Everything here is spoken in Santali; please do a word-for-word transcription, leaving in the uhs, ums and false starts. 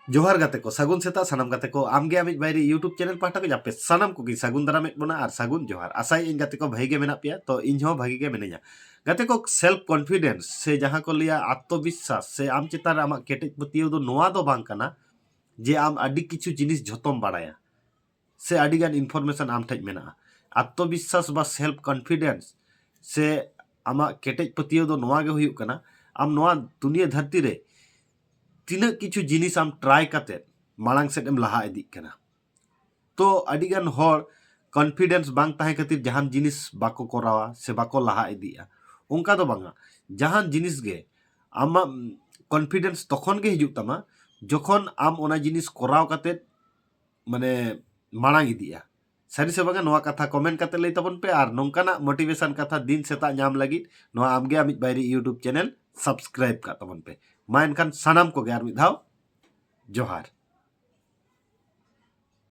ᱡᱚᱦᱟᱨ ᱜᱟᱛᱮ ᱠᱚ, ᱥᱟᱹᱜᱩᱱ ᱥᱮᱛᱟᱜ ᱥᱟᱱᱟᱢ ᱜᱟᱛᱮ ᱠᱚ᱾ ᱟᱢᱜᱮ ᱟᱢᱤᱡ ᱵᱟᱭᱨᱤ YouTube ᱪᱮᱱᱮᱞ ᱯᱟᱦᱴᱟ ᱠᱷᱚᱱ ᱟᱯᱮ ᱥᱟᱱᱟᱢ ᱠᱚᱜᱮᱧ ᱥᱟᱹᱜᱩᱱ ᱫᱟᱨᱟᱢᱮᱫ ᱵᱚᱱᱟ ᱟᱨ ᱥᱟᱹᱜᱩᱱ ᱡᱚᱦᱟᱨ᱾ ᱟᱥᱟᱭᱟᱹᱧ ᱜᱟᱛᱮ ᱠᱚ ᱵᱷᱟᱹᱜᱤ ᱜᱮ ᱢᱮᱱᱟᱜ ᱯᱮᱭᱟ, ᱛᱚ ᱤᱧ ᱦᱚᱸ ᱵᱷᱟᱹᱜᱤ ᱜᱮ ᱢᱤᱱᱟᱹᱧᱟ᱾ ᱜᱟᱛᱮ ᱠᱚ, self confidence ᱥᱮ ᱡᱟᱦᱟᱸ ᱠᱚ ᱞᱟᱹᱭᱟ ᱟᱛᱢᱚᱵᱤᱥᱥᱟᱥ ᱥᱮ ᱟᱢ ᱪᱮᱛᱟᱱ ᱨᱮ ᱟᱢᱟᱜ ᱠᱮᱴᱮᱡ ᱯᱟᱹᱛᱭᱟᱹᱣ ᱫᱚ ᱱᱚᱣᱟ ᱫᱚ ᱵᱟᱝ ᱠᱟᱱᱟ ᱡᱮ ᱟᱢ ᱟᱹᱰᱤ ᱠᱤᱪᱷᱩ ᱡᱤᱱᱤᱥ ᱡᱷᱚᱛᱚᱢ ᱵᱟᱲᱟᱭᱟ ᱥᱮ ᱟᱹᱰᱤᱜᱟᱱ information ᱟᱢ ᱴᱷᱮᱡ ᱢᱮᱱᱟᱜᱼᱟ᱾ ᱟᱛᱢᱚᱵᱤᱥᱥᱟᱥ ᱵᱟ self confidence ᱥᱮ ᱟᱢᱟᱜ ᱠᱮᱴᱮᱡ ᱯᱟᱹᱛᱭᱟᱹᱣ ᱫᱚ ᱱᱚᱣᱟ ᱜᱮ ᱦᱩᱭᱩᱜ ᱠᱟᱱᱟ, ᱟᱢ ᱱᱚᱣᱟ ᱫᱩᱱᱤᱭᱟᱹ ᱫᱷᱟᱹᱨᱛᱤ ᱨᱮ ᱛᱤᱱᱟᱹᱜ ᱠᱤᱪᱷᱩ ᱡᱤᱱᱤᱥ ᱟᱢ try ᱠᱟᱛᱮ ᱢᱟᱲᱟᱝ ᱥᱮᱫ ᱮᱢ ᱞᱟᱦᱟ ᱤᱫᱤᱜ ᱠᱟᱱᱟ᱾ ᱛᱚ ᱟᱹᱰᱤᱜᱟᱱ ᱦᱚᱲ confidence ᱵᱟᱝ ᱛᱟᱦᱮᱸ ᱠᱷᱟᱹᱛᱤᱨ ᱡᱟᱦᱟᱱ ᱡᱤᱱᱤᱥ ᱵᱟᱠᱚ ᱠᱚᱨᱟᱣᱟ ᱥᱮ ᱵᱟᱠᱚ ᱞᱟᱦᱟ ᱤᱫᱤᱜᱼᱟ, ᱚᱱᱠᱟ ᱫᱚ ᱵᱟᱝᱟ᱾ ᱡᱟᱦᱟᱱ ᱡᱤᱱᱤᱥ ᱜᱮ ᱟᱢᱟᱜ confidence ᱛᱚᱠᱷᱚᱱ ᱜᱮ ᱦᱤᱡᱩᱜ ᱛᱟᱢᱟ ᱡᱚᱠᱷᱚᱱ ᱟᱢ ᱚᱱᱟ ᱡᱤᱱᱤᱥ ᱠᱚᱨᱟᱣ ᱠᱟᱛᱮ ᱢᱟᱱᱮ ᱢᱟᱲᱟᱝ ᱤᱫᱤᱜᱼᱟ᱾ ᱥᱟᱹᱨᱤ ᱥᱮ ᱵᱟᱝᱟ, ᱱᱚᱣᱟ ᱠᱟᱛᱷᱟ comment ᱠᱟᱛᱮ ᱞᱟᱹᱭ ᱛᱟᱵᱚᱱ ᱯᱮ ᱟᱨ ᱱᱚᱝᱠᱟᱱᱟᱜ motivation ᱠᱟᱛᱷᱟ ᱫᱤᱱ ᱥᱮᱛᱟᱜ ᱧᱟᱢ ᱞᱟᱹᱜᱤᱫ ᱱᱚᱣᱟ ᱟᱢᱜᱮ ᱟᱢᱤᱡ ᱵᱟᱭᱨᱤ YouTube ᱪᱮᱱᱮᱞ subscribe ᱠᱟᱜ ᱛᱟᱵᱚᱱ ᱯᱮ᱾ ᱢᱟ ᱮᱱᱠᱷᱟᱱ ᱥᱟᱱᱟᱢ ᱠᱚᱜᱮ ᱟᱨ ᱢᱤᱫ ᱫᱷᱟᱣ ᱡᱚᱦᱟᱨ᱾